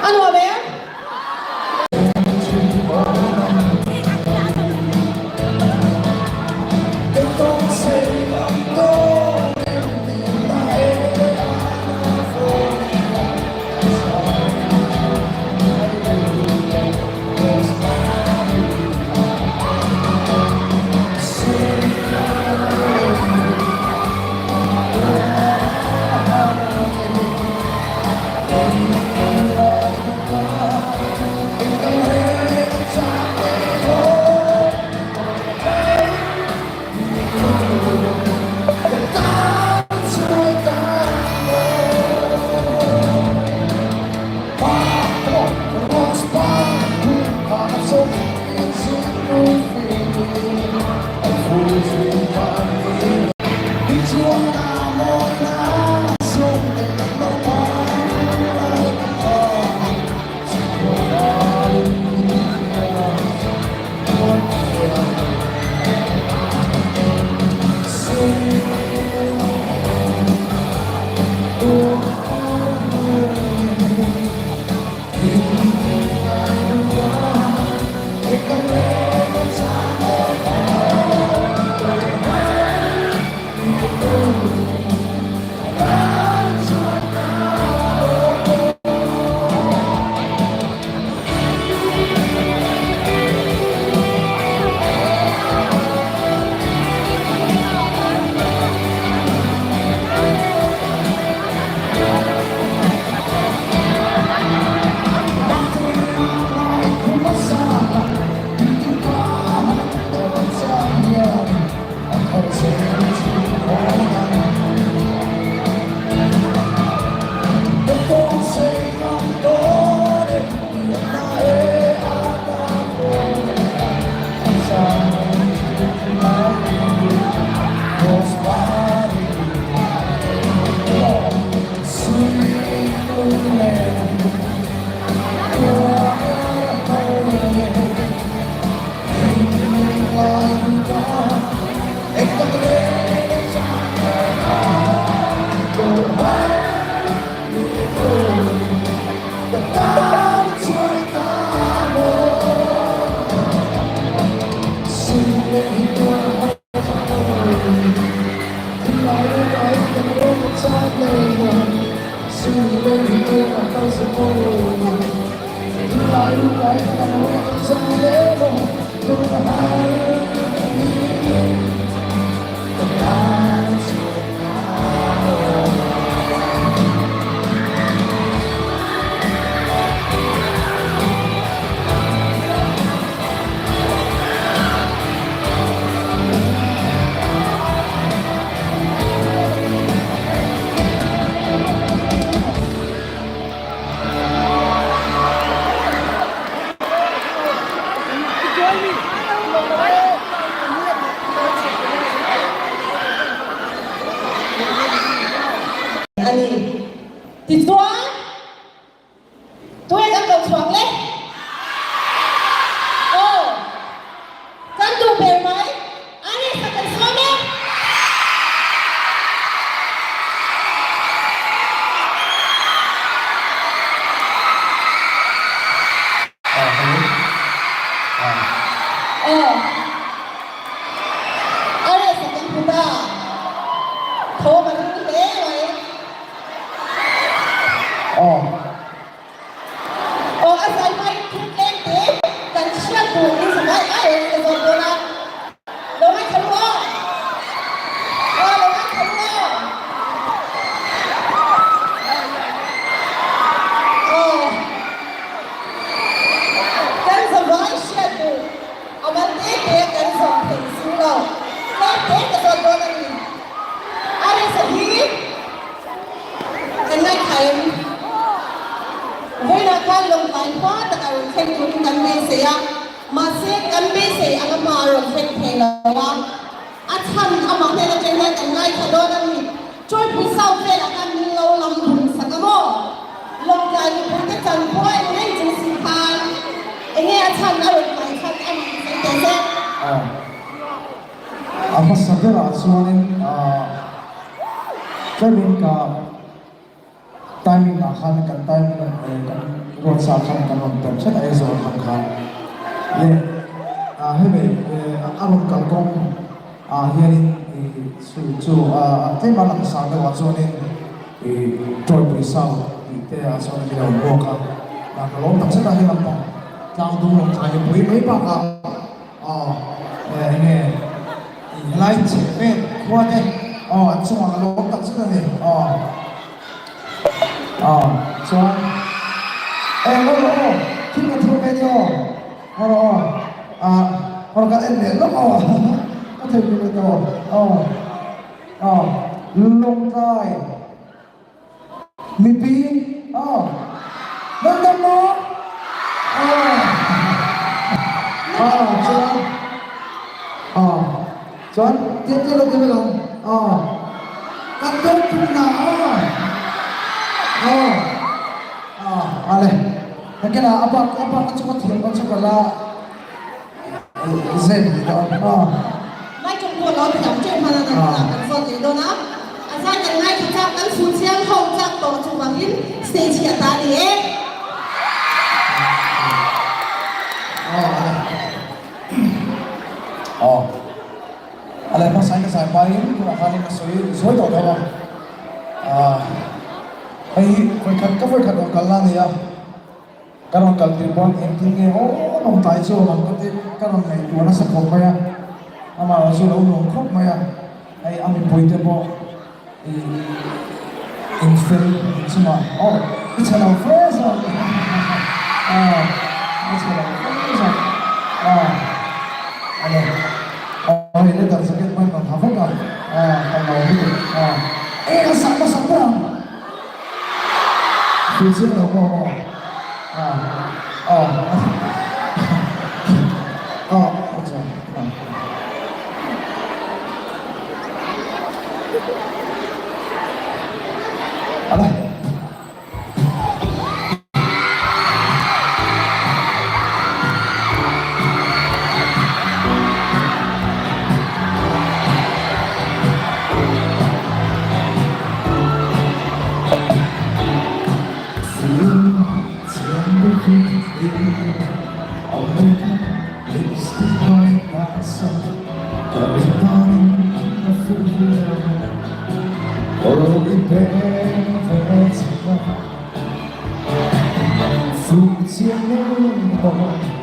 A nuam em? A ni. Tichuan, Tuai kan ko chhuak le? Aw, kan duh ber mai. A ni, sak kan sawm e. Aw, a ni, sak kan hmu ta. Thawm a ring hle mai. Aw. Aw a zai hmain thil tlem te kan hriat tur in zavai ai in ka zawt dawn a. Lo ngaithla ru aw. Aw lo ngaithla ru aw. Aw. Kan zavai hriat tur a mal te te kan zawm thei si lo. Tlem te ka zawt dawn a ni. A resa hi kan ngaithla em? Vawiinah khan Lawngtlai hma tak a rawn thleng turin kan beisei a, mahse kan beisei anga hma a rawn thleng thei lo a, a chhan amah hnen atang hian kan ngaithla dawn a ni. Chawipui South velah khan min lo lam dun sak a maw? Lawngtlai mipuite chan pawh a en reng chung si khan enge a chhan a rawn tlai chhan a ni tih sawi teh se. A hmasa berah chuanin tlemin ka timing ah khan kan timing kan ruatsa khan kan rawn tawp hret a Aizawl atang khan leh hemi a rawn kalkawng ah hianin chu chu tlema langsar deuh ah chuanin Tawipui South tih te ah chuan min lo buak a, ka lawm takzet a helam pang tlang dum rawn thlai mipui mai bakah. Aw eng nge i helai chhe vel khua te aw an chungah ka lawm tak zet a ni aw aw chuan e ngaw rawh aw thil ka thiam ve ni aw ngaw rawh aw ah ngaw rawh kan en leh lawk aw ka thei tur leh tawh aw aw lawngtlai Mipi, Aw, nan dam maw? Aw, aw, chuan, aw, chuan, tiang tiang lo ti vek ang, aw, kan dawt thung hna, aw, aw, aw, ale, nakinah a bak a bak a chu ka thiam a chu ka la zep leh dawn, aw. Mai ṭawng pawh lo thiam ṭeuh hman a kan kan zawt leh dawn a, a zai kan ngaithla chak, kan fun chiang ho chak tawh chuvangin stage hi a ta ni e. Aw, a leh hmasain ka zai hmain tunah khanin ka sawi zuai tawh tho a, hei hi vawikhat ka vawikhat rawn kalna a ni a. Ka rawn kal tir pawn engtin nge aw rawn tlai chu awm ang ka ti ka rawn ngaihtuah nasa khawp mai a, amah erawh chu a lo nuam khawp mai a, hei a mipui te pawh ih infel inchungah aw i chhe lo fe zawk aw i chhe lo fe zawk aw ale aw hei leather jacket pawh in rawn ha vek a aw ka lo lutuk aw e a sak hmasak ber ang. Thil chiang lo maw aw aw aw aw chuan ala. Aw i beng ve chak a, Fuh chiang lo maw?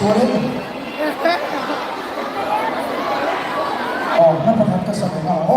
Chuanin aw hla pakhat ka sa reng a.